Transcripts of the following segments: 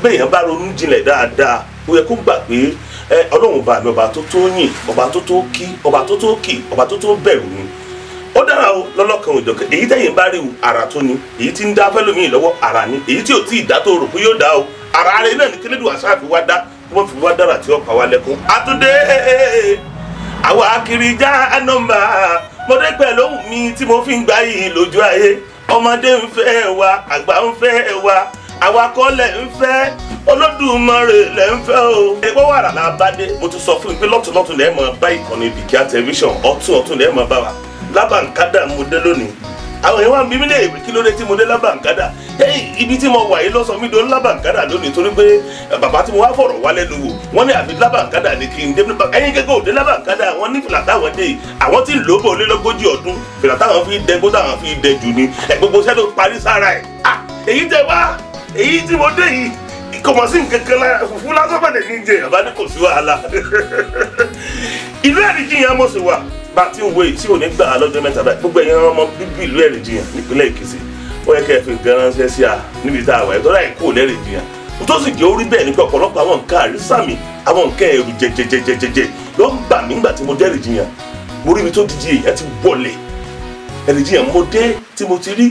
Bẹ́ẹ̀ yẹn bá ronú jinlẹ̀ dáadáa, ó yẹ kó gbà pé Ọlọ́run bá mi, ọba tó tó yìn, ọba tó tó kí, ọba tó tó kì, ọba tó tó bẹ̀rù ni. Ó dára o lọ́lọ́kan òjọ̀kẹ́. Èyí tẹ̀yìn bá rí o, àrà tó ni. Èyí tí ń dá fẹ́lòmíì lọ́wọ́, àrà ni. Èyí tí ò tí ì dá tó rò pé yóò dá o, àrà rẹ̀ náà ní kílódé àṣà fi wá dá, wọ́n fi wá dára tí ó pa wá lẹ́kún. Àtúndé àwa akiri já nọ́mbà mọdé pẹ̀lú ohùn mi tí mo fi ń gbá yìí lójú ayé. Ọmọdé ń fẹ́ wa, àgbà ń fẹ́ wa, àwa kọ́ lẹ̀ ń fẹ́, Olódùmarè lẹ̀ ń fẹ́ o. Ẹgbẹ́ wàrà la bá dé. Mo ti sọ fún yín pé lọ́tùnlọ́tùn lẹ́ẹ̀ mọ̀ bá ìkànnì Bìkíá tẹlifíṣàn, ọ̀tún ọ̀tún lẹ́ẹ̀ mọ̀ bá wa. Lábàǹkádà mo dé lónìí. Àwọn èèyàn wà ń bí mi léèrè kí ló dé tí mo dé lábàǹkádà. Ibi tí mo wà yìí ló sọ mí dé lábàǹkádà lónìí, torí pé bàbá tí mo wá fọ̀rọ̀ wá lẹ́nu wò, wọ́n ní àfi lábàǹkádà ni kí n dé. Ẹ̀yin gẹ́gẹ́ òde lábàǹkádà, wọ́n ní fìlà táwọn dé yìí, àwọn tí ń lò ó bò lé lógójì ọdún, fìlà táwọn fi dẹgbó táwọn fi dẹjù ni, gbogbo iṣẹ́ tó parí sára ẹ̀. Èyí tẹ wá, èyí tí mo dé yìí kò mọ̀ sí nǹkan kan lára, fùfú lásán bàdẹ̀ ní jẹ, bàbá ní kò sí wàhálà. Ìlú Ẹ̀rìnjiyàn mo sì wà bá tí ń wo èyí tí ò ní gbà á lọ́jọ́ mẹ́ta báyìí. Gbogbo ẹ̀yin ọmọ bíbí ìlú Ẹ̀rìnjiyàn nípínlẹ̀ Èkìtì, ó yẹ kẹ́ ẹ fi nǹkan ránṣẹ́ sí a níbi tá a wà ìtọ́lá ẹ̀kọ́ lẹ́rìnjiyàn. Tó sì jẹ́ orí bẹ́ẹ̀ ni pé ọ̀pọ̀lọpọ̀ àwọn nǹkan àrísàmì, àwọn nǹkan ẹ̀rù jẹjẹjẹjẹjẹ ló ń bà mí nígbà tí mo dé Ẹ̀rìnjiyàn. Mo rí ibi tó díje èèyàn ti wọlé Ẹ̀rìnjiyàn. Mo dé tí mo ti rí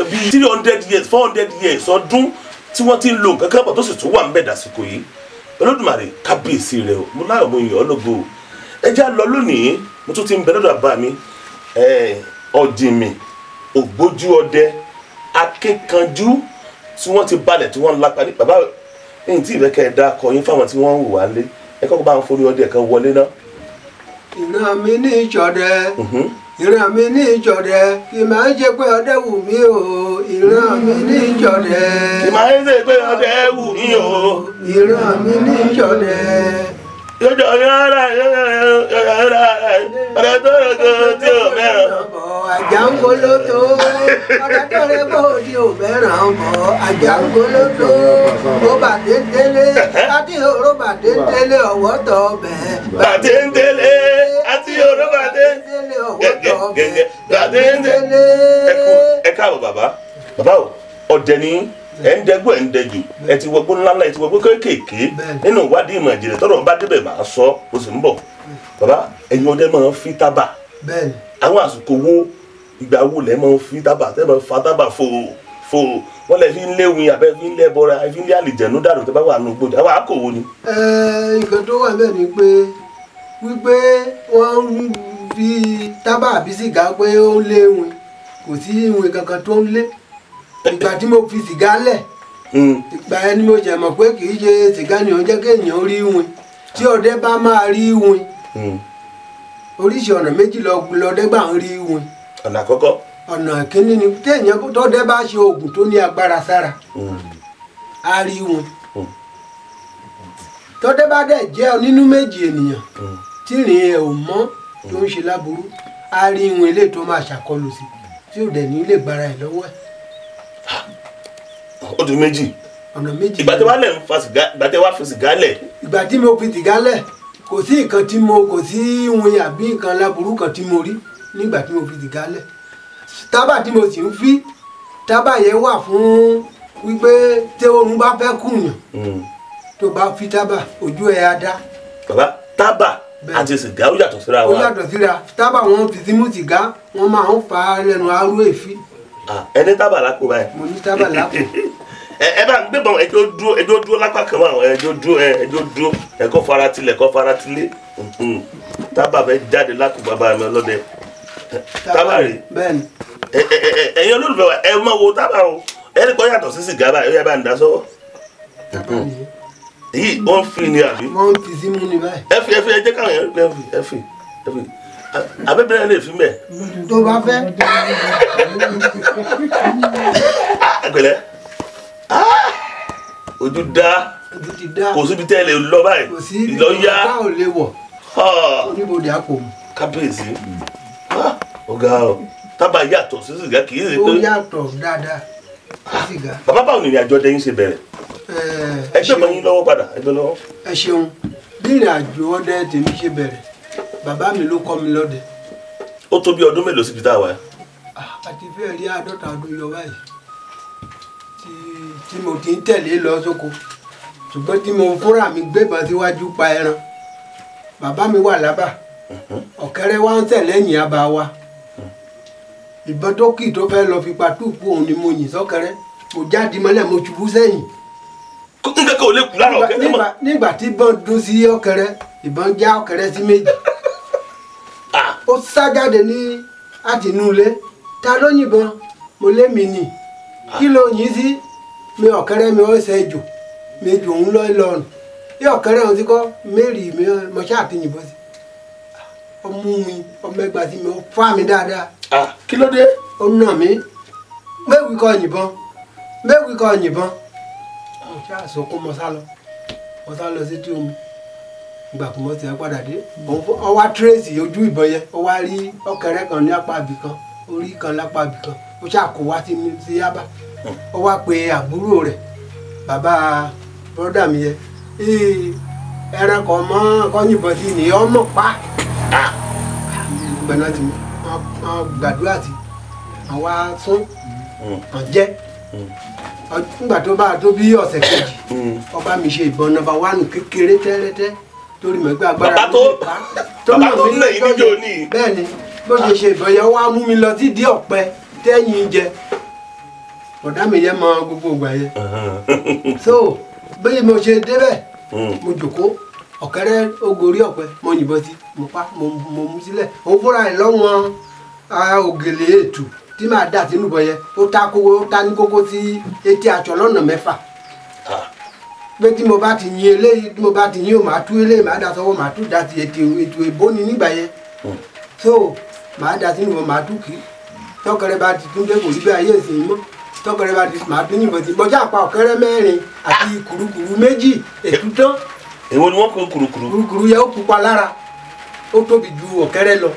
bíi 300 years, 400 years ọdún tí wọ́n ti ń lo nǹkan kan bọ̀ tó sì tún wà ń bẹ̀ dàsìkò yìí. Olódùmarè kábíyèsí rẹ o, mo láyọ̀ mo yàn ọ́ lógo. Ẹ já lọ lónìí, mo tún ti ń bẹ lọ́dọ̀ àbá mi, Ọ̀jìnmì Ògbójú Ọdẹ Akínkanjú tí wọ́n ti balẹ̀ tí wọ́n ń lapa ní. Bàbá ẹ̀yìn tí ìrẹ́kẹ̀ ẹ̀dá akọyin fáwọn tí wọ́n ń wò wá lé, ẹ kọ́kọ́ bá ń forí ọdẹ kan wọlé náà. Ìran mi ní ìjọdẹ, ìran mi ní ìjọdẹ, kì máa ń ṣe pé ọdẹ wù mí o. Ìran mi ní ìjọdẹ, kì máa ń ṣe pé ọdẹ wù mí o. Ìran mi ní ìjọdẹ. Yọjọ yọrọ yọrọ yọrọ ọ̀rẹ́ tó rògbò tí ò mẹ́ràn. Àjàngólótó, ọ̀rẹ́ tó rògbò tí ò mẹ́ràn bọ̀. Àjàngólótó, ó bàdé délé, àti òró bàdé délé ọ̀wọ́ tọ̀ bẹ́ẹ̀. Bàdé délé, àti òró bàdé délé ọ̀wọ́ tọ̀ bẹ́ẹ̀. Bàdé délé. Ẹ káàbọ̀ bàbá. Bàbá o, ọdẹ ni ẹ ń dẹgbó, ẹ ń dẹjù, ẹ ti wọgbó ńláńlá, ẹ ti wọgbó kéékèèké. Nínú ìwádìí ìmọ̀ ìjìnlẹ̀ tọ́rọ̀ bá débẹ̀ máa sọ, ó sì ń bọ̀. Bàbá, ẹ̀yin ọdẹ máa ń fi tábà. Àwọn àsìkò wo, ìgbà wo lẹ máa ń fi tábà, tẹ́ máa ń fa tábà fò fò? Wọ́n lẹ fi ń léwin àbẹ́ fi ń lé bọ́ra, fi ń lé àlìjẹ̀nú dànù tẹ́ bá wà nù gbòdì. Àwọn àkòwò ni. Nǹkan tó wà bẹ́ẹ̀ ni pé wípé wọ́n ń fi tábà àbí sìgá pé ó ń léwin, kò sí ìwìn kankan tó ń lé. Ìgbà tí mo fi sìgá lẹ̀, ìgbà yẹn ni mo jẹ̀ mọ̀ pé kì í ṣe sìgá ni ó ń jẹ́ kéèyàn rí win. Tí ọdẹ bá máa rí win, oríṣi ọ̀nà méjì lọdẹ gbà ń rí win. Ọ̀nà àkọ́kọ́. Ọ̀nà kínní ni téèyàn tọ́dẹ bá ṣe oògùn tó ní agbára sára, á rí win. Tọ́dẹ bá dẹ̀ jẹ́ onínú méjì ènìyàn tí ìrìn ẹ̀ ò mọ́ tó ń ṣe láburú, á rí win eléyìí tó máa ṣàkọlù sí, tí ò dẹ̀ ní lè gbára ẹ̀ lọ́wọ́ ẹ̀. Ó di méjì. Ọ̀nà méjì. Ìgbà tí wàá lẹ̀ ń fa sìgá, ìgbà tí wàá fi sìgá lẹ̀. Ìgbà tí mo fi sìgá lẹ̀, kò sí nǹkan tí mo, kò sí ìwìn àbí nǹkan láburú kan tí mo rí nígbà tí mo fi sìgá lẹ̀. Tábà tí mo sì ń fi, tábà yẹn wà fún wípé tí oorun bá fẹ́ kùnyàn, tó bá fi tábà, ojú ẹ̀ á dá. Bàbá, tábà àti sìgá ó yàtọ̀ síra wa. Ó yàtọ̀ síra. Tábà wọn fi símú sìgá, wọ́n máa ń fa lẹ́nu aró èéfín. Ẹni tábà lápò báyìí. Mo ní tábà lápò. Ẹ bá ń gbébọn, ẹjọ́ dúró, ẹjọ́ dúró lápá kan wà, ẹjọ́ dúró, ẹjọ́ dúró, ẹkọ́ faratilẹ̀, ẹkọ́ faratilé. Tábà fẹ́ jáde lápò bàbá mi ọlọ́dẹ. Tábà rè. Bẹ́ẹ̀ni. Ẹ̀yin olólùfẹ́ wa, ẹ máa wo tábà o. Ẹni kọ́ yàtọ̀ sí sìgá báyìí, ó yẹ bá ń dá sọ́wọ́. Èyí wọ́n fi ni àbí? Wọ́n fi símú ni báyìí. Ẹ fi, ẹ fi, ẹ jẹ́ káwọn yẹn ẹ fi, ẹ fi, ẹ fi. Abẹ́bẹ̀rẹ̀ lè fi mẹ́. Tó bá fẹ́. Àgbẹ̀lẹ̀. Ojú dá. Kò síbi tẹ́ ẹ lè lọ báyìí. Kò sí ibi tá ò lè wọ̀. Oníbodè àpò. Kábíyèsí. Ọ̀gá o. Tábà yàtọ̀ sí sìgá kì í ṣe pé. Ó yàtọ̀ dáadáa sí sìgá. Bàbá, báwo ni ìrìn àjò ọdẹ yín ṣe bẹ̀rẹ̀? Ẹ gbé mọ́ yín lọ́wọ́ padà, ẹ gbé lọ́wọ́. Ẹ ṣeun. Bí ìrìn àjò ọdẹ tèmi ṣe bẹ̀rẹ̀, bàbá mi ló kọ́ mi lọ́dẹ. Ó tó bí ọdún mélòó síbi tá a wà? Àti fẹ́ẹ̀ rí 50 ọdún yọ báyìí. Tí mo ti ń tẹ̀lé lọ sóko, ṣùgbọ́n tí mo fúnra mi gbébọn síwájú pa ẹran. Bàbá mi wà lábà, ọ̀kẹ́rẹ́ wa ń tẹ̀lé ẹ̀yìn àbá wa. Ìbọn tó kì tó fẹ́ lọ fi pa túùpù òun ni mo yìn sọ́kẹ́rẹ́. Mo jáde mọ́lẹ̀, mo ṣubú sẹ́yìn. Nǹkan kan ò lè kú lára ọ̀kẹ́rẹ́ mọ́. Nígbà tí ìbọn dún sí ọ̀kẹ́rẹ́, ìbọn já ọ̀kẹ́rẹ́ sí méjì. Ó sá jáde ní àtinú ilé. Ta ló yìnbọn? Mo lé mi nì. Kí ló yìn sí? Mi ọ̀kẹ́rẹ́ mi ó ṣe jò. Mi jò ń lọ ìlọrun. Bí ọ̀kẹ́rẹ́ òun ti kọ́, mẹ́rì mi mo ṣáà ti yìnbọn sí. Ó mú mi, ọmọ ẹgbàá sí mi, ó fá mi dáadáa. Kí ló dé? Ó nà mí. Mẹ́wìí kọ́ yìnbọn. Mẹ́wìí kọ́ yìnbọn. Mo ṣáà sọkún, mo sá lọ. Mo sá lọ sétí omi. Ìgbà kò mọ̀ sí ẹ padà dé. Ó wá tírèsì ojú ìbọn yẹn. Ó wá rí ọ̀kẹ́rẹ́ kan ní apá ibì kan, orí kan lápá ibì kan. Ó ṣáà kó wá sí Yábà. Ó wá pe àbúrò rẹ̀, bàbá bọ́dà mi yẹn. Ẹran kan mọ́ kọ́ yìnbọn sí ni ọmọ pa. Ìgbà náà ti wọ́n gbàdúrà sí, àwa sún wọ́n jẹ́. Nígbà tó bá tó bí ọ̀sẹ̀ kejì, ọba mi ṣe ìbọn nọ́mbà 1 kékeré tẹ́rẹ́tẹ́ torí mọ̀ pé agbára bàbá tó nà yín níjó ní. Bẹ́ẹ̀ ni, bó ṣe ṣe ìbọn yẹn wá mú mi lọ sí ìdí ọ̀pẹ tẹ́yìn jẹ. Bọ̀dá mi yẹn mọ gbogbo ìgbà yẹn. So bí mo ṣe débẹ̀, mo jòkó, ọ̀kẹ́rẹ́ ogorí ọ̀pẹ, mo yìnbọn sí, mo pa, mo mú sílẹ̀. Òun fúnra ẹ̀ lọ́wọ́n ògèlè ètù tí màá dà sínú ìbọn yẹn, ó ta kókó, ó ta ní kókó sí etí aṣọ lọ́nà 6. Pé tí mo bá ti yin eléyìí, tí mo bá ti yin o, màá tú eléyìí, màá dà sọ́wọ́, màá tú dà sí ètò ètò ìbóni nígbà yẹn. So màá dà sínú ìbọn, màá tú kí. Tọkẹrẹ bá ti tún dé, kò rí bí ayé ìsìn mọ́. Tọkẹrẹ bá ti màá tún yìnbọn sí. Bọ́jà pa ọ̀kẹ́rẹ́ 4 àti kùrukùru 2 ètú tán. Èwo ni wọ́n kó kùrukùru? Kùrukùru yẹn ó pupa lára, ó tóbi ju ọ̀kẹ́rẹ́ lọ.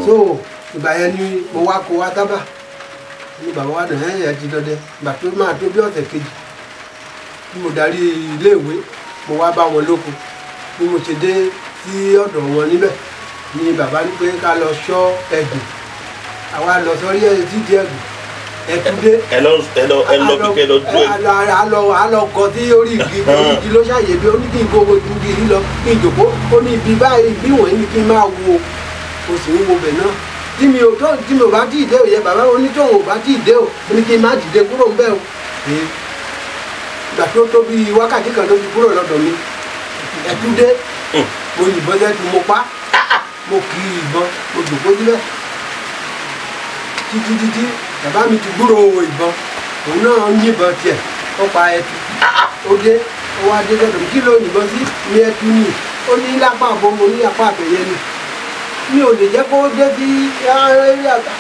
So ìgbà yẹn ni mo wá kó wá tábà. Ní bàbá wa dùn ẹ̀ ti dọdẹ. Ìgbà tó máa tó bí ọ̀sẹ̀ kejì tí mo darí iléèwé, mo wá bá wọn lóko. Bí mo ṣe dé sí ọ̀dọ̀ wọn níbẹ̀ ni bàbá ní pé ká lọ ṣọ́ ẹ̀gùn. Àwa lọ sórí títí ẹ̀gùn. Ẹ̀túndé. Ẹ lọ bí kẹ lọ dúró. A lọ kọ sí orí igi, orí igi ló ṣàyè bí ó ní kí n gbogbo ju igi lọ, kí n jòkó. Ó ní ibi báyìí bí wọ̀nyí ni kí n máa wo. Mo sì ń wo bẹ̀ náà. Tí mi ò bá tí ì dé òye, bàbá onítọ̀hún ò bá tí ì dé o, ó ní kí n má dìde kúrò ń bẹ̀ o. Ìgbà tó tó bí wákàtí kan tó fi kúrò lọ́dọ̀ mi, Ẹ̀túndé, mo yìnbọn sẹ́tù, mo pa, mo kì í ìbọn, mo jòkó síbẹ̀. Títí títí bàbá mi ti gbúrò ìbọn, òun náà ń yìnbọn tiẹ̀, ó pa ẹtu. Ó dé, ó wá dé lọ́dọ̀ mi, kí ló yìnbọn sí? Mi ẹtu ni. Ó ní lápá àbọ̀, mo ní apá àbẹ̀yẹ ni. Mi ò lè jẹ́ kó dé sí,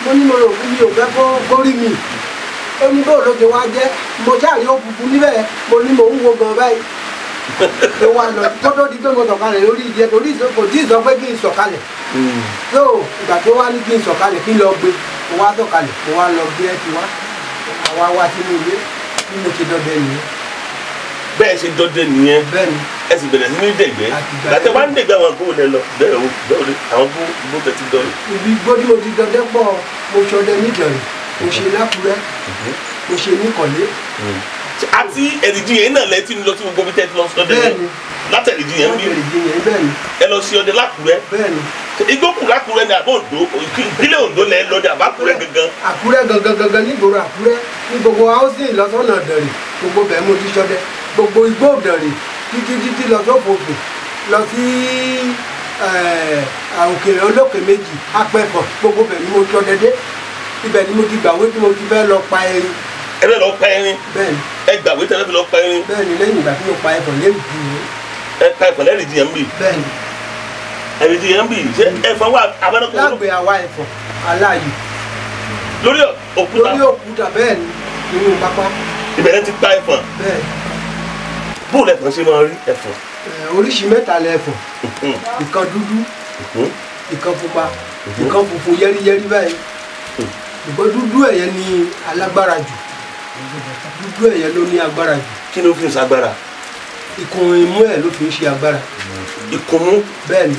mo ní mo rò fún mi ò fẹ́ kó rí mi. Ó ní bóò ló ti wá jẹ́, mo ṣáà rí òfùfù níbẹ̀, mo ní mò ń wo gan báyìí. Ó wá lọ, kó tó di pé mo sọ̀kalẹ̀ lórí ìjẹ, torí kò tí ì sọ pé kí n sọ̀kalẹ̀. So ìgbà tó wá ní kí n sọ̀kalẹ̀ kí n lọ gbé, mo wá sọ̀kalẹ̀, mo wá lọ gbé ẹtì wá, àwa wá sínú ilé, bí mo ṣe dọdẹ nìyẹn. Bẹ́ẹ̀ ṣe dọdẹ nìyẹn. Bẹ́ẹ̀ni. Ẹ sì bẹ̀rẹ̀ sí ní dẹ̀gbẹ́. Gbàtẹ́ wá ń dẹ̀gbẹ́ àwọn agbóhùn lẹ lọ, bẹ́ẹ̀ o, bẹ́ẹ̀ o, àwọn gbó tẹ ti dọdẹ. Ibi igbó tí mo ti dọdẹ pọ̀, mo ṣọdẹ nídọ̀rẹ̀, mo ṣe lákùrẹ́, mo ṣe níkọ̀lé. Àti Ẹ̀rìjì yẹn náà lẹ ti ń lọ sí gbogbo ibi tẹ́ ti lọ sọdẹ yẹn. Bẹ́ẹ̀ni. Láti Ẹ̀rìjì yẹn bí. Ẹ̀rìjì yẹn bẹ́ẹ̀ni. Ẹ lọ sí ọdẹ lákùrẹ́. Bẹ́ẹ̀ni. Igbókù lákùrẹ́ ni àbọ̀ Oǹdó, ìpínlẹ̀ Oǹdó lẹ lọ ní àbákùrẹ́ gangan. Àkúrẹ́ gangan gangan nígboro Àkúrẹ́, ní gbogbo housing lọ́sọ̀nà Ìdànrè, gbogbo bẹ́ẹ̀ mo ti ṣọdẹ, gbogbo igbó Ìdànrè títí títí lọ sófòfò, lọ sí òkè olókè méjì, Apẹ̀fọ̀n, gbogbo bẹ́ẹ̀ ni mo ṣọdẹ dé. Ibẹ̀ ni mo ti gbàwé tí mo ti fẹ́ lọ pa erin. Ẹ fẹ́ lọ pa erin? Bẹ́ẹ̀ni. Ẹ gbàwé tẹ́lẹ̀ fi lọ pa erin? Bẹ́ẹ̀ni, lẹ́yìn ìgbà tí mo pa ẹfọ̀n lẹ́rìndì yẹn. Ẹ pa ẹfọ̀n lẹ́rìndì yẹn ń bì? Bẹ́ẹ̀ni. Ẹ̀rìndì yẹn ń bì, ṣé ẹfọ̀n wà abẹ́rẹ́kọ̀? Lágbè àwa ẹfọ̀n aláàyè. Lórí òkúta? Lórí òkúta bẹ́ẹ̀ni, nínú pápá. Ìbẹ̀rẹ̀ ti pa ẹfọ̀n? Bẹ́ẹ̀ni. Bóòlù ẹfọ̀n ṣe máa rí ẹfọ̀n? Oríṣi mẹ́ta lẹ ẹfọ̀n. Ìkan dúdú, ìkan pupa, ìkan funfun yẹ́rìyẹ́rì báyìí. Ṣùgbọ́n dúdú ẹ̀yẹ ni alágbára jù. Dúdú ẹ̀yẹ ló ní agbára jù. Kí ló fi ń ṣagbára? Ikùn imú ẹ̀ ló fi ń ṣe agbára. Ikùn mú? Bẹ́ẹ̀ni.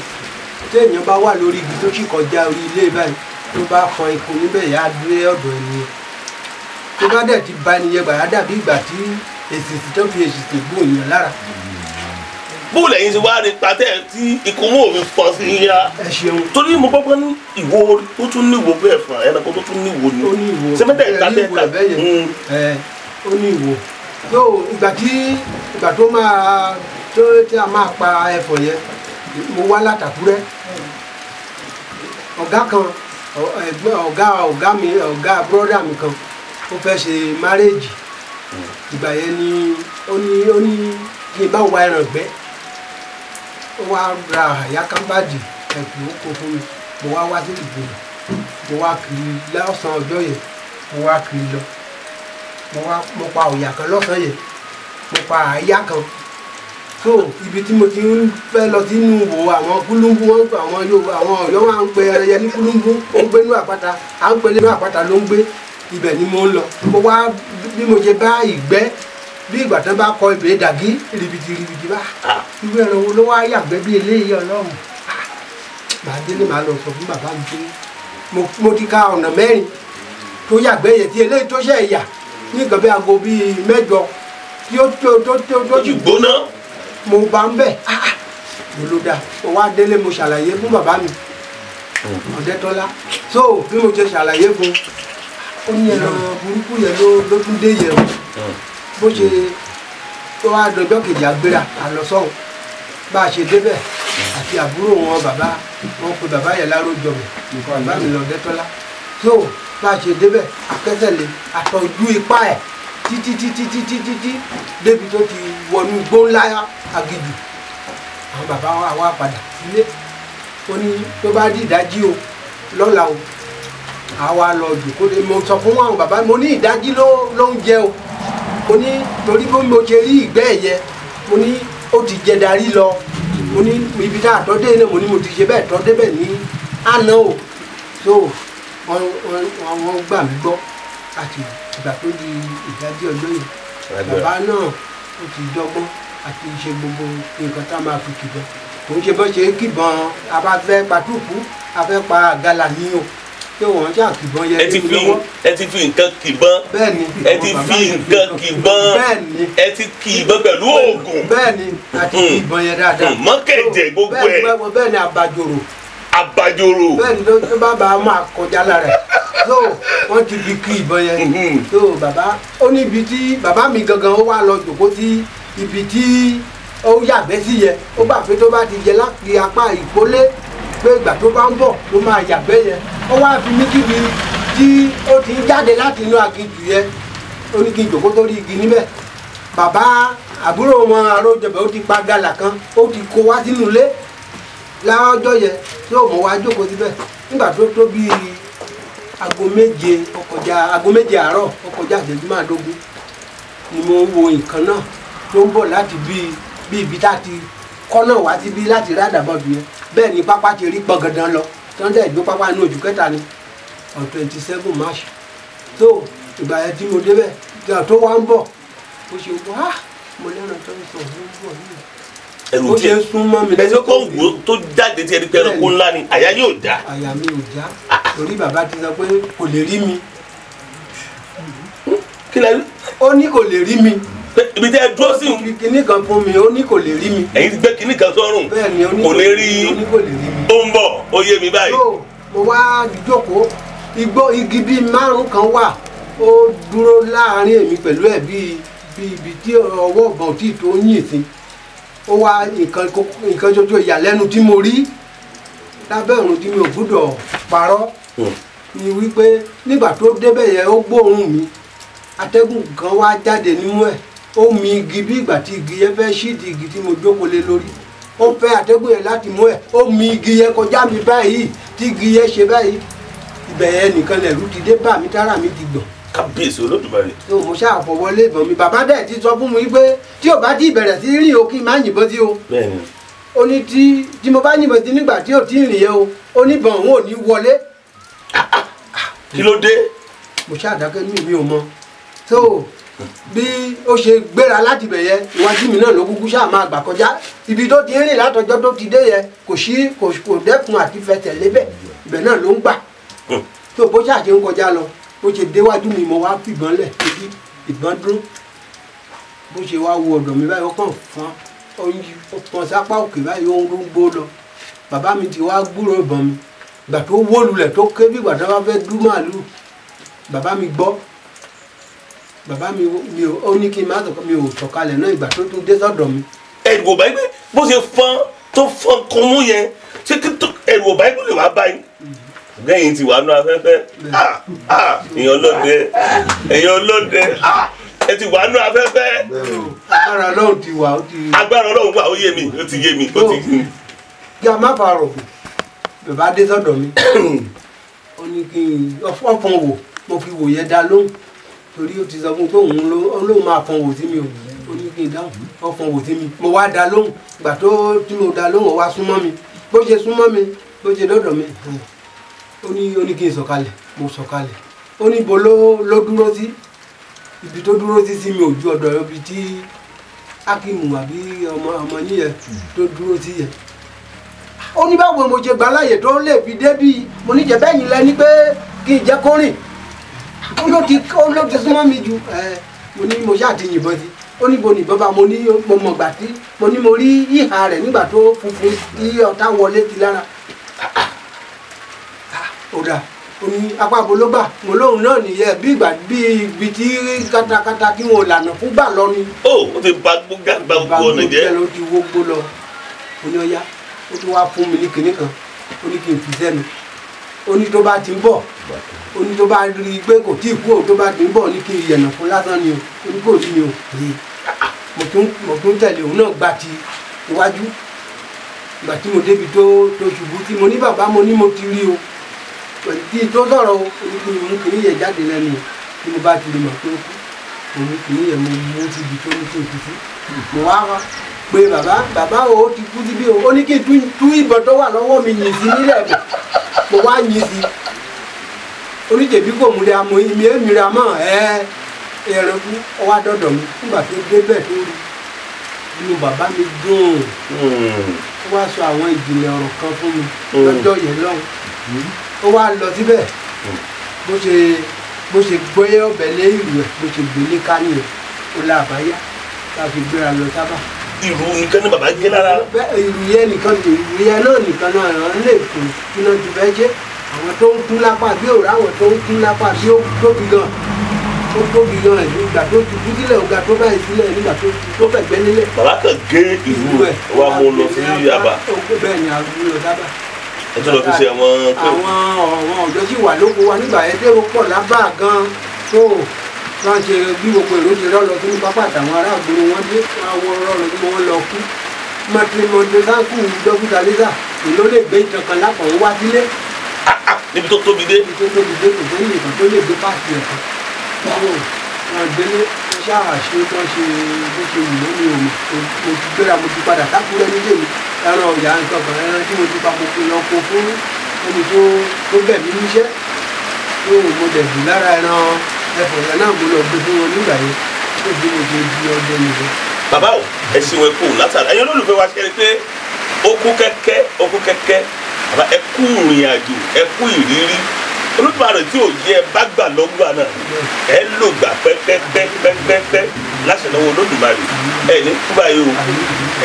Téèyàn bá wà lórí igi tó sì kọjá orí ilé báyìí, tó bá kan ikùn níbẹ̀ yá dé ọ̀dọ̀ ẹni yẹn. Tó bá dẹ̀ ti ba ẹnìyẹn gbà á dàbí ìgbà tí èsìsì tó fi èsìsì gbó èèyàn lára. Bó lẹ́yìn ti wá rí patẹ́ tí ikú mú òfin fọ́n sí yín yá. Ẹ ṣeun. Torí mo gbọ́ pé ní ìwo tó tún ní ìwo bẹ́ẹ̀ fún ẹranko tó tún ní ìwo ni. Ó ní ìwo. Ṣé mẹ́tẹ̀ẹ̀ta Ẹ ní ìwo tẹ́ta? ẹ̀ bẹ́ẹ̀ yẹn. Ẹ ó ní ìwo. Tó ìgbà tí ìgbà tó máa tó tí a máa pa ẹfọ̀n yẹn, mo wá látàkúrẹ́. Ọ̀gá kan, ẹ̀gbọ́n ọ̀gá mi, ọ̀gá bírọ́dà mi kan, ó fẹ́ ṣe márèèjì. Ìgbà yẹn ni ó ní kí n bá wa ẹran gbẹ́. Ó wá ra àyà kámbàdì ẹ̀kú ó kó fún mi. Mo wá wá sí ìgboro. Mo wá kiri lọ́sàn-án ọjọ́ yẹn. Mo wá kiri lọ. Mo pa ọ̀yà kan lọ́sàn-án yẹn. Mo pa àyà kan. So ibi tí mo ti ń fẹ́ lọ sínú wo àwọn kúlúńbù, wọ́n ń pè àwọn Yorùbá, àwọn Ọ̀yọ́ wa ń pe ẹyẹ ní kúlúńbù, ó ń gbé inú àpáta, à ń pe inú àpáta ló ń gbé. Ibẹ̀ ni mo ń lọ. Mo wá bí mo ṣe bá ìgbẹ́, bí ìgbà tán bá kọ ibè dàgí ribiti ribiti bá. Irú ẹran wo ló wá yàgbẹ́ bí eléyìí Ọlọ́run? Màá délé, màá lọ sọ fún bàbá mi pé mo ti ka ọ̀nà mẹ́rin tó yàgbẹ́ yẹn tí eléyìí tó ṣẹ̀ yà ní nǹkan bí aago bíi mẹ́jọ tí ó tó tó tó tó Ó ti gbóná. Mo bá ń bẹ̀. Mo ló dáa. Mo wá délé, mo ṣàlàyé fún bàbá mi Ọ̀dẹ́tọ́lá. So bí mo ṣe ṣàlàyé fún un, ó ní ẹran burúkú yẹn ló tún dé yẹn o. Bó ṣe tó wá dọjọ́ kejì àgbéra àlọ́sọ̀hún. Bá a ṣe débẹ̀ àti àbúrò wọn bàbá wọn pe bàbá yẹn láròjọbẹ̀, bàbá mi lọ́dẹ́tọ́lá. So bá a ṣe débẹ̀ akẹ́sẹ̀lẹ̀ àtọ́jú ipá ẹ̀ títí títí títí títí débi tó ti wọnú igbó ńlá aginjù. Àwọn bàbá wa wá padà sílé. Ó ní tó bá di ìdájí o lọ́la o, àwa lọ jòkó lé. Mo sọ fún àwọn bàbá mo ní ìdájí ló ń jẹ o. Mo ní torí bí mo ṣe rí ìgbẹ́ ẹ̀yẹ, mo ní ó ti jẹ darí lọ. Mo ní ibi tá a tọ́ dé náà, mo ní mo ti ṣe bẹ́ẹ̀ tọ́ débẹ̀ ní àná o. So wọ́n gbà mí gbọ́. Àti ìgbà tó di ìdájí ọjọ́ yìí, bàbá náà ó ti dọ́gbọ́n àti ṣe gbogbo nǹkan tá a máa fi kìbọn. Kò ń ṣe bọ́ ṣe kìbọn, a bá fẹ́ pa túùpù, a fẹ́ pa gàlà ní o. Ṣé wọ́n ṣáà kìbọn yẹn lé mi lọ́wọ́? Ẹ ti fi nǹkan kìbọn. Bẹ́ẹ̀ni. Ẹ ti fi nǹkan kìbọn. Bẹ́ẹ̀ni. Ẹ ti kìbọn pẹ̀lú oògùn. Bẹ́ẹ̀ni, a ti kìbọn yẹn dáadáa. Mọ́kẹ̀jẹ̀ gbogbo ẹ̀. Bẹ́ẹ̀ni, àbàjòrò. Àbàjòrò. Bẹ́ẹ̀ni, ló bá bá a máa kọjá lára ẹ̀. So wọ́n ti fi kí ìbọn yẹn. So bàbá ó ní ibi tí bàbá mi gangan ó wá lọ jòkó sí ibi tí ó yàgbẹ́ sí yẹn. Ó gbà pé tó bá ti jẹ láti apá ìkólé pé ìgbà tó bá ń bọ̀ ló máa yàgbẹ́ yẹn. Ó wá fi mí kíbi tí ó ti ń jáde láti inú aginjù yẹn. Ó ní kí n jòkó sórí igi níbẹ̀. Bàbá àbúrò wọn Arójọbẹ̀ ó ti pa gàlà kan, ó ti kó wá sínú ilé láọjọ́ yẹn. Tó mọ̀ wá jókòó síbẹ̀. Nígbà tó tó bíi aago méje ó kọjá, aago méje àárọ̀ ó kọjá ìṣẹ́jú márùndínlógún ni mo ń wo nǹkan náà tó ń bọ̀ láti bí ibi tá a ti kọ́ náà wá síbí láti rádàbọ̀dù yẹn. Bẹ́ẹ̀ ni pápá ti rí gbọ̀ngàdàn lọ. Tí wọ́n dẹ̀ gbé pápá inú oṣù kẹta ni on 27 March. So ìgbà yẹn tí mo débẹ̀, ìgbà tó wá ń bọ̀, ó ṣe wá, mo lẹ́ran tó ń sọ òun ń bọ̀ yìí. Ẹrù Ó ṣe díẹ̀. ń sún mọ́ mi. Ẹ ṣe kó ń wò tó jáde tí ẹni pé ẹranko ńlá ni, àyà yóò já. Àyà mi ò já torí bàbá ti sọ pé kò lè rí mi. Kí lẹ rí? Ó ní kò lè rí mi. Pé ibi tẹ́ ẹ dúró sí. Ó fi kinní kan fún mi, ó ní kò lè rí mi. Ẹ̀yin ti gbé kinní kan sọ́rùn. Bẹ́ẹ̀ni, ó ní Kò lè rí. Ó ní kò lè rí mi. Ó ń bọ̀, ó yé mi báyìí. So mo wá jókòó, igbó igi bíi márùn kan wà, ó dúró láàárín èmi pẹ̀lú ẹ̀ bíi ibi tí ọwọ́ ọ̀bọ̀n tí tó ń yìn sí. Ó wá nǹkan ṣoṣo ìyàlẹ́nu tí mo rí lábẹ́ ọ̀run tí mi ò gbúdọ̀ parọ́ ni wípé nígbà tó débẹ̀ yẹn ó gbóòórùn mi. Atẹ́gùn kan wá jáde nímú ẹ̀, ó mi igi bí ìgbà tí igi yẹn fẹ́ ṣídìí igi tí mo jókòó lé lórí. Ó fẹ́ atẹ́gùn yẹn láti mú ẹ̀, ó mi igi yẹn kọjá mi báyìí tí igi yẹn ṣe báyìí. Ibẹ̀ yẹn nìkan lẹ̀rú ti dé bá mi, tára mi ti gbọ̀n. Kábíyèsí Olódùmarè. So mo ṣáà fọwọ́ lé ìbọn mi. Bàbá dẹ̀ ti sọ fún mi pé tí ò bá ti bẹ̀rẹ̀ sí rìn o kí n má yìnbọn sí o. Bẹ́ẹ̀ni. Ó ní tí mo bá yìnbọn sí nígbà tí ò tí ì rìn yẹn o, ó ní ìbọn òun ò ní wọlé. Kí ló dé? Mo ṣáà dákẹ́ ní mi ò mọ̀. So bí ó ṣe gbéra láti ibẹ̀ yẹn, iwájú mi náà ló kúkú ṣáà máa gbà kọjá. Ibi tó ti rìn látọjọ́ tó ti dé yẹn kò sí, kò dẹ́kun àti fẹsẹ̀ lébẹ̀, ibẹ̀ náà ló ń gbà. So bó ṣáà ṣe ń kọjá lọ, Bó ṣe déwájú mi mo wá fìbọn lẹ̀ ibi ìbọn dúró. Bó ṣe wá wo ọ̀dọ̀ mi báyìí ó kàn fọ́n ó pọn sápá òkè báyìí ó ń gbó lọ. Bàbá mi ti wá gbúrò ìbọn mi. Ìgbà tó wó lulẹ̀ tó ké bí ìgbà tó bá fẹ́ dú màálù. Bàbá mi gbọ́. Bàbá mi ó ní kí n má sọ̀kalẹ̀, mi ò sọ̀kalẹ̀ náà ìgbà tó tún dé sọ́dọ̀ mi. Ẹ̀rù ò bá yín pé bó ṣe fọ́n tó fọ́n kan mú yẹn ṣé ẹ̀rù ò bá yín lè wá báyìí. Gẹ́yìn ti wà nú afẹ́fẹ́. Èèyàn lóde, èèyàn lóde, ẹ ti wà nú afẹ́fẹ́. Agbára Ọlọ́run ti wà, ó ti. Agbára Ọlọ́run wà, ó yé mi, ó ti yé mi, ó ti yé mi. Kí a má fa rògbò, bàbá dé sọ́dọ̀ mi. Ó ní kí n ọ̀fọ̀n wò, mo fi wò yẹn dá lóhùn. Torí ó ti sọ fún mi pé òun ló máa fọn wò sí mi o. Ó ní kí n dáhùn, ọ̀fọ̀n wò sí mi. Mo wá dá lóhùn, ìgbà tó tí mo dá lóhùn ó wá súnmọ́ mi. Bó ṣe súnmọ́ mi, bó ṣe dọ́dọ̀ mi. Ó ní kí n sọ̀kalẹ̀, mo sọ̀kalẹ̀. Ó ní ibo ló dúró sí. Ibi tó dúró sí sí mi ò ju ọ̀dọ̀ ibi tí Akimu àbí ọmọ yín yẹn tó dúró sí yẹn. Ó ní báwo mo ṣe gbà láàyè tó lè fi débí. Mo ní jẹ́ bẹ́ẹ̀ yín lẹ ní pé kí n jẹ́ kó rìn. Ó ló ti súnmọ́ mi jù. Mo ní mo ṣáà ti yìnbọn sí. Ó ní bo nìbọn bá mo ní mo mọ̀ gbà tí mo ní mo rí ìhà rẹ̀ nígbà tó funfun tí ọ̀tá wọlé ti lára. Ó dà, ó ní apá abo ló gbà. Mo lóhùn náà nìyẹn bí ìgbà bí ibi tí katakata kí wọn ò lànà fún gbà lọ ni. Ó ti ba gbogbo ọ̀nà jẹ́. Ó ti wó gbó lọ. Ó ní ọyá, ó tún wá fún mi ní kinní kan. Ó ní kí n fi sẹ́nu. Ó ní tó bá ti ń bọ̀, ó ní tó bá rí i pé kò tí ì kú òun tó bá ti ń bọ̀ ní kí n yẹ̀nà fún lásán ni o. Ó ní kò rí mi o. Mo tún tẹ̀lé òun náà gba ti iwájú. Ìgbà tí mo débi tó ṣubú tí mo ní bàbá mo ní mo ti rí o. Pẹ̀lú kí n tó sọ̀rọ̀ o, ó ní kí n mú kinní yẹn jáde lẹ́nu o. Tí mo bá ti rí mọ̀ pé ó kú, mo mú kinní yẹn mo mú síbi tó ní kí n fi sí. Mo wá wá pé bàbá o ti kú síbí o. Ó ní kí n tú ìbọn tó wà lọ́wọ́ mi yìn sí nílẹ̀ bẹ̀. Mo wá yìn sí. Oníjèbí kò múlẹ̀ amọ̀ èmi èmi ra mọ́ ẹ ẹran kú ọ wá dọ̀dọ̀ mi. Nígbà tó débẹ̀ tó rí inú bàbá mi dùn. Ó wá sọ àwọn ìjìnlẹ̀ ọ̀rọ̀ kan fún mi lọ́jọ́ yẹn lọ́hùn. Ó wá lọ síbẹ̀ bó ṣe gbé ọbẹ̀ lé ìlú ẹ̀ bó ṣe gbélé ká nìyẹn. Ó la àbáyá tá a fi gbéra lọ sábà. Ìrù nìkan ni bàbá gé lára. Ìrù yẹn nìkan, ìrù yẹn náà nìkan náà ràn lè kó kí náà ti fẹ́ jẹ́. Àwọn tó ń kún lápá bí òrà, àwọn tó ń kún lápá bí ó tóbi gan. Ó tóbi gan ẹ̀ nígbà tó ti kú sílẹ̀, ó ga tó báyìí sílẹ̀ nígbà tó fẹ̀gbẹ́ nílẹ̀. Bàbá kan gé ìrù ẹ̀ wá mú lọ sí àbá. Bẹ́ẹ̀ ni a mú lọ sábà. Ẹ tún lọ fi ṣe àwọn. Àwọn ọ̀dọ́ sì wà lóko wa nígbà yẹn tẹ́wọ́ pọ̀ lábà gan. Tó wọ́n ṣe bí gbogbo èrò ṣe rọ́ lọ sínú pápá àtàwọn ará àgbòrò wọn dé wọn rọ́ lọ sí wọn lọ kú. Mọ̀tìmọ̀tì sáńkù dókítà lẹ́sà èló lè gbé ìtàn kan lápò ń wá sílé. Níbi tó tóbi dé. Níbi tó tóbi dé kò sẹ́yìn ìtàn tó lè gbé páàkì ẹ̀kan. Wọn gbélé wọn ṣáà ṣe tán ṣe bó ṣe wù lómi òmò. Mo ti gbéra mo ti padà sákúrẹ́ nílé mi. Ẹran ọ̀yà nǹkan kan ẹran tí mo ti pa mo fi lọ kó fún ẹni tó bẹ̀ mí níṣẹ́. Tó mo dẹ̀ dùn lára ẹran ẹfọ̀ yẹn náà mo lọ gbé fún wọn nígbà yẹn. Tó bí mo ṣe di ọdẹ nìyẹn. Bàbá o, ẹ ṣeun ẹ kú látara. Ẹ̀yin olólùfẹ́ wa ṣe é pé ó kú kẹ́kẹ́, ó kú kẹ́kẹ́. Bàbá ẹ kú ìrìn àjò, ẹ kú ìrírí. Olódùmarè tí ò yẹ bá gbà lọ́gbà náà, ẹ lò gbà pẹ́pẹ́pẹ́pẹ́pẹ́ láṣẹ lọ́wọ́ Olódùmarè. Ẹ ní kú báyìí o,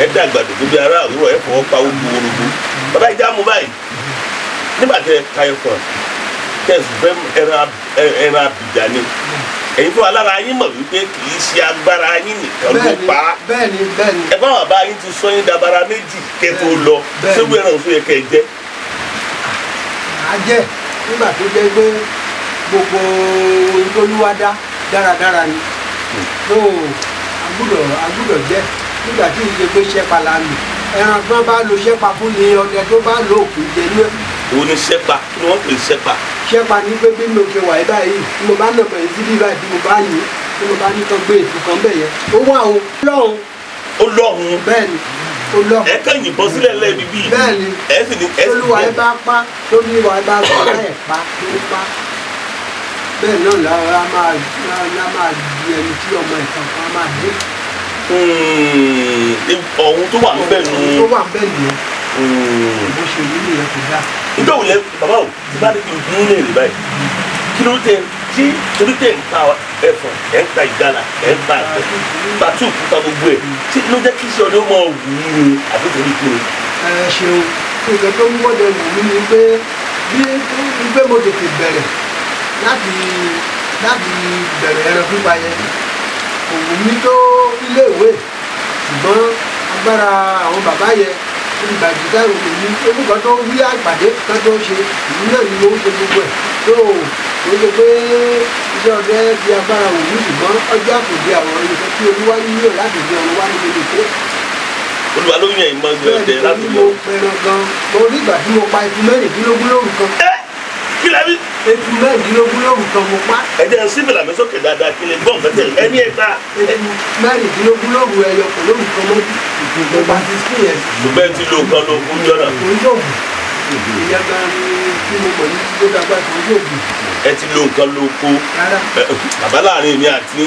ẹ dàgbà dòdò bí ará àwúrọ̀, ẹ fọwọ́ pa ojú orogbo. Bàbá ìjà mú báyìí. Nígbà tẹ ẹ ka ẹfọ̀n, tẹ ẹ fẹ́ ẹran abìjà ni. Ẹ̀yin fún alára yín mọ̀ wípé kì í ṣe agbára yín nìkan ló pa á. Bẹ́ẹ̀ni bẹ́ẹ̀ni. Ẹ bá bàbá yín ti sọ yín dabara méjì kẹ́ tó lọ. Ṣé wíwẹ̀ náà fún yẹ kẹ́ ẹ jẹ́? A jẹ́ nígbà tó jẹ́ pé gbogbo ohun tó lúwa dá dáradára ni. Tó a gbúdọ̀ jẹ́ nígbà tí ìṣe pé ṣẹ́pa la lò. Ẹran tó bá lo ṣẹ́pa fún ni ọdẹ tó bá lo òkú jẹ ní. Òun ni ṣẹ́pa, kí ni wọ́n pè ṣẹ́pa? Ṣẹ́pa ní pé bí mo ṣe wà yí báyìí, tí mo bá nà bẹ̀rẹ̀ sí bí báyìí tí mo bá yìn, tí mo bá ní kan gbé ètò kan bẹ̀ yẹn. Ó wà o. Lọ́hùn. Ó lọ́hùn. Bẹ́ẹ̀ni, ó lọ́hùn. Ẹ kàn yìnbọn sílẹ̀ lẹ́ẹ̀bí bíi. Bẹ́ẹ̀ni. Ẹ sì ní ẹ sì ní. Olúwa ẹ bá pa, lórí wa ẹ bá pa ẹ pa, ló pa. Bẹ́ẹ̀ náà la máa di ẹni tí ọmọ ìtàn kan máa dé. Ọ̀hún tó wà níbẹ̀ nù. Ọ̀hún tó wà níbẹ̀ nìyẹn. Bó ṣe rí nìyẹn kò dáa. Nígbà wo lẹ bàbá o ti bá ní kí n gún lè rí báyìí? Kí ló tẹ Tí torí tẹ̀ ń ta ẹ̀fọ̀n, ẹ̀ ń ta ìgalà, ẹ̀ ń ta àgbẹ̀, pàtó òkúta gbogbo ẹ̀, tí ló jẹ́ kí iṣẹ́ ọdẹ ó máa wù ú ni àbí torí kí ni? Ẹ ṣeun. Nǹkan tó ń wọ́dẹ wù mí ni pé bí pé mo tètè bẹ̀rẹ̀ láti bẹ̀rẹ̀ ẹran pípa yẹn, kò wù mí tó iléèwé, ṣùgbọ́n agbára àwọn bàbá yẹn ìgbà ìdíkà èmi orúkọ tó wí àpàdé kan tó ṣe ìlú náà ni mo ń ṣe gbogbo ẹ̀ tó o ṣe pé iṣẹ́ ọdẹ fi agbára wù mí, ṣùgbọ́n ọjọ́ àkùdé àwọn irinṣẹ́ tí Olúwa nílò láti di ọ̀run wá ní mo lè ṣe. Olúwa ló yàn ìmọ̀ ẹgbẹ́ ọdẹ láti lọ. Bẹ́ẹ̀ni, mo pẹran gan. Mo rí ìgbà tí mo pa eku 16 lóru kan. Ẹ kí la rí? Eku 16 lóru kan mo pa. Ẹ jẹ́ n sí fìlà mi sókè dáadáa kí lè gbọ́ nǹkan tẹ̀lé ẹni ẹ ta. Eku 16 lóru ẹyọ kan lóru kan mọ́jú. Mo pa 16 yẹn. Ṣùgbọ́n ẹ ti lo nǹkan lo ogún jọ náà. Kò ń ṣògùn. Ìyá gan ni tí mo mọ̀ ní tó dàgbà kò ń ṣògùn. Ẹ ti lo nǹkan lo oko. Rárá. Bàbá láàrin èmi àti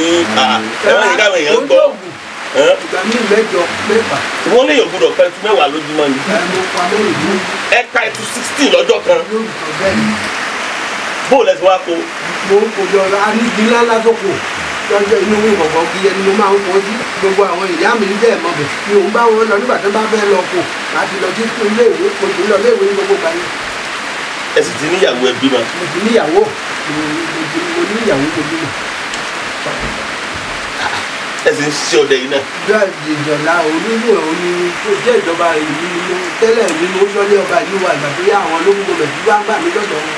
ẹ má yẹ káwọn èèyàn gbọ́. Ìgbà míì 8 mẹ́fà. Wọ́n lè yàn gbọ́dọ̀ pẹ́ tu 10 lójúmọ́ ni. Ẹ mo pa 16. Ẹ ka ẹtu 16 lọ́jọ́ kan. Lóru kan bẹ́ẹ̀ ni. Bóòlù ẹ ti wá kó. Mo ń kó jọ arígi ńláńlá tó kù lọ́jọ́ inú gbọ̀ngàn kí ẹni mo máa ń kó sí gbogbo àwọn ìyá mi ń dẹ̀ mọ́bẹ̀ mi ò ń bá wọn lọ nígbà tó bá fẹ́ lọ kó láti lọ sí ilé ìwé, mo sì ń lọ ilé ìwé ní gbogbo ìgbà yẹn. Ẹ sì ti níyàwó, ẹ bímọ. Mo ti níyàwó, mo níyàwó, mo bímọ. Ẹ sì ń ṣiṣẹ́ ọdẹ yìí náà. Bẹ́ẹ̀ ìjọba onílù òní tó jẹ́ ìjọba ìlú ni mo tẹ́lẹ̀ mi mo sọ́lé ọba ìlú wa ìgbà tó yá àwọn ológun gọbẹ̀ tí wọ́n gbà mí lọ́dọ̀ wọn.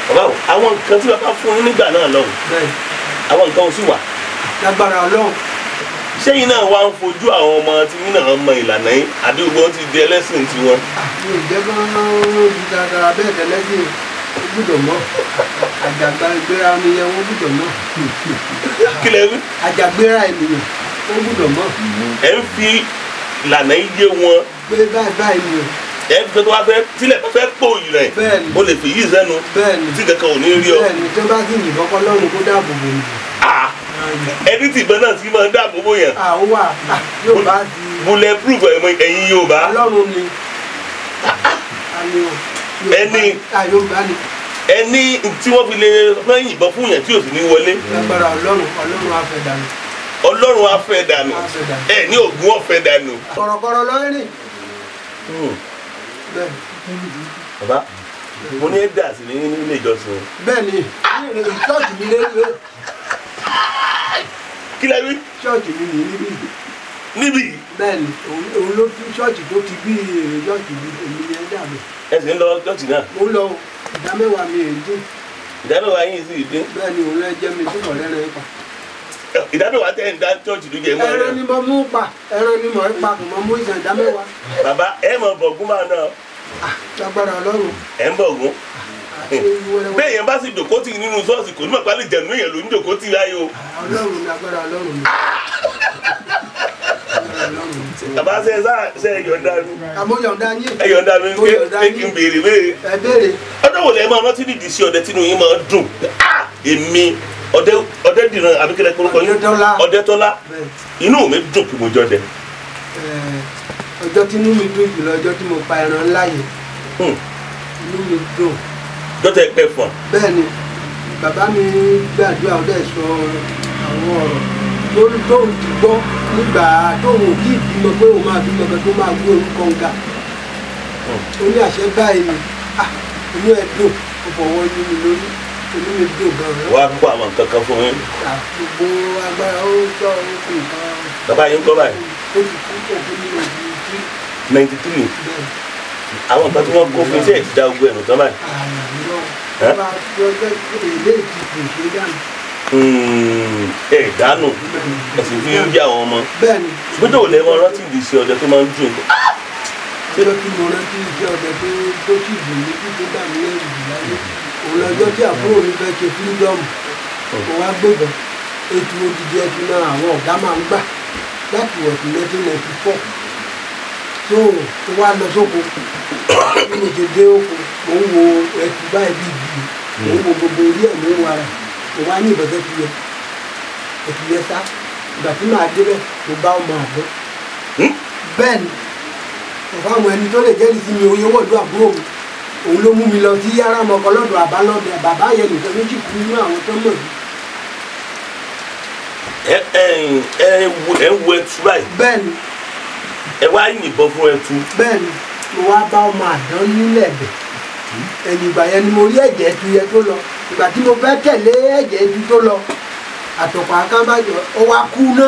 Bàbá o, àwọn nǹkan tí bàbá fún yín nígbà náà lọ́hùn, Bẹ́ẹ̀ àwọn nǹkan ò sì wà. Lágbára Ọlọ́run. Sẹ́yìn náà wá ń fojú àwọn ọmọ tí yín náà mọ ìlànà yín àbí gbogbo wọn ti di ẹlẹ́sìn tiwọn? Mi ò jẹ́ kán di dáadáa bẹ́ẹ̀ tẹ́lẹ́sìn ó gbọ́dọ̀ mọ̀ àjàgbá ìgbéra ni yẹn wọ́n gbọ́dọ̀ mọ̀. Kí lẹ wí? Àjàgbéra ènìyàn ó gbọ́dọ̀ mọ̀. Ẹ ń fi ìlànà yín yé wọn. Pé báyìí báyìí ni o. Ẹ ń fi tó wá fẹ́ tílẹ̀ bá fẹ́ pòyì rẹ̀. Bẹ́ẹ̀ni. O lè fi yí sẹ́nu. Bẹ́ẹ̀ni. Tí kankan ò ní rí ọ. Bẹ́ẹ̀ni, tó bá sì yìnbọn kọ́ lọ́run kó dáàbò bò mí. Ah, ẹni tí ìbọn náà ti máa ń dáàbò bò yàn. À ó wà yóò bá ti. Bullet proof ẹ̀yin Yorùbá. Ọlọ́run ni. Àní o. Ẹni. Yorùbá ni. Ẹni tí wọ́n fi lè máa yìnbọn fún yàn tí ò sì ní wọlé. Lágbára Ọlọ́run, Ọlọ́run á fẹ́ dànù. Ọlọ́run á fẹ́ dànù. Á fẹ́ dànù. Ẹ ní Ògún ọ̀fẹ́ dànù. Kọ̀rọ̀kọ̀rọ̀ lọ́rìn. Bẹ́ẹ̀. Bàbá, mo ní ẹ̀dá sí ní ilé ìjọsìn. Bẹ́ẹ̀ ni, ṣọ́ọ̀ṣì mi lé. Kí lẹ wí? Ṣọ́ọ̀ṣì mi nìyí níbí. Níbí? Bẹ́ẹ̀ ni, òun ló tún ṣọ́ọ̀ṣì tó ti bí èrè ṣọ́ọ̀ṣì mi, èmi ni ẹ dà mí. Ẹ sì ń lọ ṣọ́ọ̀ṣì náà? Mo ń lọ, 10% mi èyí dín. 10% yín sì dín? Bẹ́ẹ̀ ni, òun lẹ jẹ́ mi tí kò rẹ́rìn pa. 10% tẹ́ ń dá ṣọ́ọ̀ṣì ló jẹ́ mọ́ ẹran ẹran. Ni mo mú pa, ẹran ni mo pa, kò mọ mú ìsàn 10%. Bàbá, ẹ mọ̀ bọ̀gún máa náà. Lágbára Ọlọ́run. Ẹ ń bọ̀gún. Àti wẹ́rẹ́wẹ́rẹ́. Bẹ́ẹ̀ yẹn bá sì jòkó tì nínú ṣọ́ọ̀ṣì kò ní mọ̀ pálí jẹ̀nu yẹn ló ń jòkó tì láyé o. Ọlọ́run ni, agbára Ọlọ́run ni. Agbára Ọlọ́run ni. Bàbá, ṣe ṣá ṣe ẹ yọ̀ǹda mi? Àmọ́ yọ̀ǹda yín. Ẹ yọ̀ǹda mi Mo pé yọ̀ǹda pé kí n yín. béèrè béèrè. Ẹ béèrè. Ọjọ́ wo lẹ máa rántí nídìí sí ọdẹ tínú yín máa dùn? Ah! Èmi ọdẹ Ọdẹdìran àbí kílẹ̀ kórúkọ yín? Ọdẹ́tọ́lá. Ọdẹ́tọ́lá. Bẹ́ẹ̀. Inú mi dùn kí mo jọdẹ. Ọjọ́ tí inú mi dùn jùlọ, ọjọ́ tí mo pa ẹran ńlá yẹn, inú mi dùn. Dọ́tẹ̀ pẹ́ fún ọ. Bẹ́ẹ̀ ni, bàbá mi gbàdúrà, ó dẹ̀ sọ àwọn ọ̀rọ̀ tó tóun ti gbọ́ nígbà tóun ò kí ìbímọ pé òun máa bímọ kan tó máa gbé orúkọ ń ga. Ó ní àṣẹ báyìí ni. Ah, inú ẹ dùn, ó fọwọ́ yí mi lórí, inú mi dùn gan-an. Wàá kó àwọn nǹkan kan fún yín. Ah, gbogbo agbára ó tọ́ ó kù nǹkan. Bàbá yín kọ́ báyìí? Ó ti kú, ó kú ní ojú tí. 93. Bẹ́ẹ̀. Àwọn nǹkan tí wọ́n kó fún iṣẹ́ ti da ogun ẹ̀nù tán báyìí. Ààrùn Ẹ́? lọ bá lọ́jọ́ ilé ìtìkù ṣe dànù. Ẹ dànù, ẹ sì fi ń bí àwọn ọmọ. Bẹ́ẹ̀ ni. Ṣùgbọ́n tó lè mọ rántí ìdí sí ọdẹ tó máa ń dùn? Ọjọ́ tí mo rántí iṣẹ́ ọdẹ tó sì dùn mí tí tó bà mí lẹ́rù jù láyé, òun lọ́jọ́ tí àbúrò mi fẹ́ ṣe freedom, kò wá gbébọn ètò odidi ẹtù náà àwọn ọ̀gá máa ń gbà láti wọ̀tí 1994 tó tó wá lọ sóko. Bí mo ṣe dé oko, mò ń wo ẹtù báyìí bí igi, mò ń wo gbogbo orí ẹ̀, mò ń wo ara, mo wá ní ìbọn tẹ́tù yẹ ẹtù yẹ sá. Ìgbà tí màá débẹ̀, mo bá ọmọ àbọ̀. Bẹ́ẹ̀ ni, ọ̀fọ̀ àwọn ẹni tó lè jẹ́rìí sí mi, oyè wọ̀lú àbúrò mi. Òun ló mú mi lọ sí Aramọkọ lọ́dọ̀ àbálọ́dẹ bàbá yẹn nìkan méjì kú nínú àwọn tó mọ̀ mí. Ẹ wo ẹtu báyìí. Bẹ́ẹ̀ni. Ẹ wá yìnbọn fún ẹtu. Bẹ́ẹ̀ni, mo wá bá ọmọ àdán nílẹ̀ bẹ̀. Ẹ̀yìn ìgbà yẹn ni mo rí ẹ̀jẹ̀ ẹtu yẹn tó lọ. Ìgbà tí mo fẹ́ tẹ̀lé ẹ̀jẹ̀ ẹtu tó lọ, àtọ̀pọ̀ akábàjọ ó wá kú ná.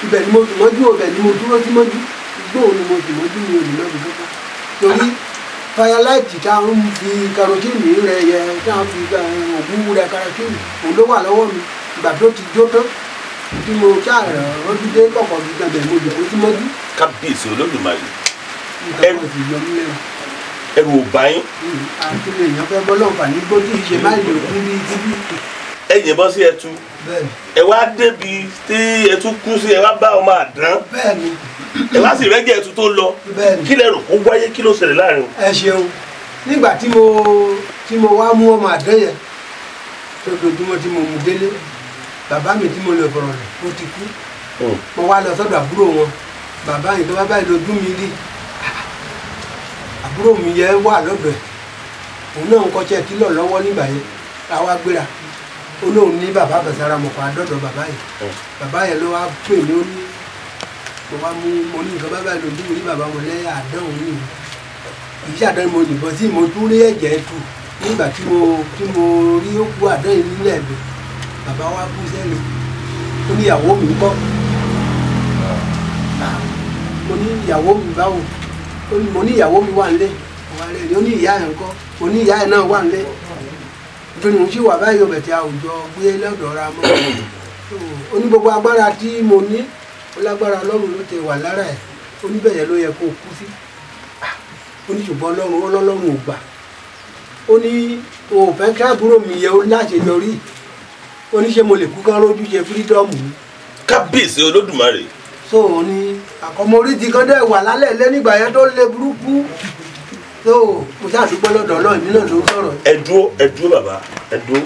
Ibẹ̀ ni mo sùn mọ́jú, ibẹ̀ ni mo dúró sí mọ́jú. Igbó ni mo sùn mọ́jú, mi ò ní lọ́bi kankan. Torí firelight tá a ń fi karotini rẹ yẹ, tá a fi òwú rẹ karotini, òun ló wà lọ́wọ́ mi. Ìgbà tó ti jó tán tí mo ṣáà rọ́jú dé kọ̀kọ̀ gbígbà bẹ̀ mo jòkó sí mọ́jú. Kábíyèsí Olódùmarè. Ẹrù ẹrù ò bá yín. Àti lè yàn fẹ́ bọ́ lọ́nfà ní gbó tí ìṣe má lè kú bí tíbí. Ẹ yìnbọn sí ẹtu. Bẹ́ẹ̀ni. Ẹ wá débi tí ẹtu kú sí, ẹ wá bá ọmọ àdán. Bẹ́ẹ̀ni. Ẹ wá sì rẹ́jẹ̀ ẹtu tó lọ. Bẹ́ẹ̀ni. Kí lẹ rò kó wáyé, kí ló ṣẹlẹ̀ láàrin? Ẹ ṣeun. Nígbà tí mo wá mú ọmọ àdán yẹn tó dojúmọ́ tí mo mú délé, bàbá mi tí mo lè fọ̀rọ̀ rẹ̀ ó ti kú. Mo wá lọ sọ́dọ̀ àbúrò wọn. Bàbá yìí tó bá báyìí lójú mi rí. Àbúrò mi yẹn wà lọ́dọ̀ ẹ̀. Òun náà ń kọ́ṣẹ́ kílọ̀ lọ́wọ́ nígbà yẹn. Àwa gbéra. Ó lóun ní bàbá Bàsára mọ̀kọ́ àdọ́dọ̀ bàbá yìí. Bàbá yẹn ló wá pè mí, ó ní mo wá mú mo ní nǹkan bàbá yìí lójú mi rí bàbá wọn lẹ́yìn àdán òun nìyí. Kì í ṣàdán mo yìnbọn sí, mo tún rí ẹ̀jẹ̀ tù nígbà tí mo rí òkú àdán yìí nílẹ̀ ẹ̀bẹ̀. Bàbá wa bú sẹ́ni. Ó ní ìyàwó mi ń bọ̀. Mo ní ìyàwó mi báwo? Mo ní ìyàwó mi wà nílé. Ó ní ìyá ẹ̀ ń kọ́. Mo ní ìyá ẹ̀ náà wà nílé. Nítorí mo sì wà báyìí ọbẹ̀ tí àwùjọ gbé lọ́dọ̀ ra mọ́. Ó ní gbogbo agbára tí mo ní, ó lágbára Ọlọ́run ló ti wà lára ẹ̀. Ó ní bẹ́ẹ̀ yẹn ló yẹ kó kú sí. Ó ní ṣùgbọ́n Ọlọ́run Ọlọ́run ò gbà. Ó ní o ò fẹ́ kí àbúrò mi yẹ ó láṣeyọrí. Ó ní ṣé mo lè kú kán rójú ṣe fírídọ́ọ̀mù mi. Kábíyèsí Olódùmarè. So ó ní àkọ́mọrí ti kán dẹ̀ wà lálẹ́ ilé nígbà yẹn tó le burúkú. So mo ṣàdúpẹ́ lọ́dọ̀ Ọlọ́run, èmi náà ló ń sọ̀rọ̀. Ẹ dúró, ẹ dúró bàbá, ẹ dúró.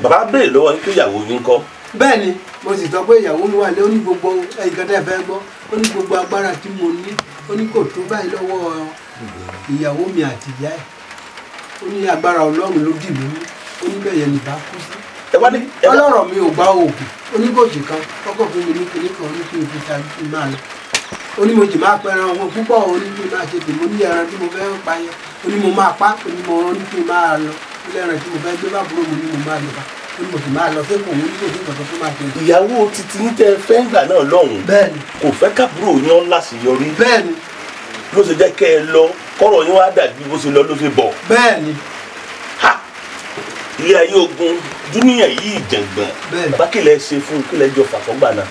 Bàbá béèrè lọ́wọ́ yín pé ìyàwó yín ńkọ́. Bẹ́ẹ̀ni, mo sì sọ pé ìyàwó mi wà lé, ó ní gbogbo nǹkan tẹ́ ẹ fẹ́ gbọ́, ó ní gbogbo agbára tí mo ní, ó ní kò tó báyìí lọ́wọ́ ìyàwó mi àti ìyá ẹ̀. Ó ní agbára Ọlọ́run ló dì mí mú, ó ní bẹ́ẹ̀ yẹn nìbá kú sí. Ọlọ́rọ̀ mi ò gba oògùn, ó ní kò jì kan, kọ́kọ́ fún mi ní kinní kan, ó ní kí n fi ta kí n máa lọ. Ó ní mo jì máa pẹran wọn púpọ̀, ó ní kí n máa ṣe tèmi, ó ní ẹran tí mo fẹ́ pa yẹn, ó ní mo máa pa, ó ní mo ní kí n máa lọ, ó ní ẹran tí mo fẹ́ gbé bá búrò mi ní mo máa lọ bá, ó ní mo sì máa lọ sẹ́kọ̀ọ́, ó ní kò sí nǹkan tó máa ṣe. Ìyàwó titi ń tẹ fẹ́ ń gbà náà lọ́hùn-ún. Bẹ́ẹ̀ni. Kò fẹ́ kábúrò yẹn láṣeyọrí. Bẹ́ẹ̀ni. Ló ṣe jẹ́ kẹ́ ẹ lọ, kọ́rọ̀ yín wá dàbí bó ṣe lọ ló ṣe bọ̀. Bẹ́ẹ̀ni. Ha! Ilé ayé ogun dúníyàn yìí jẹ̀ngbọ̀n. Bẹ́ẹ̀ni. Bàbá kí lẹ ṣe fún un, kí lẹ jọ fàfọ́gbà náà.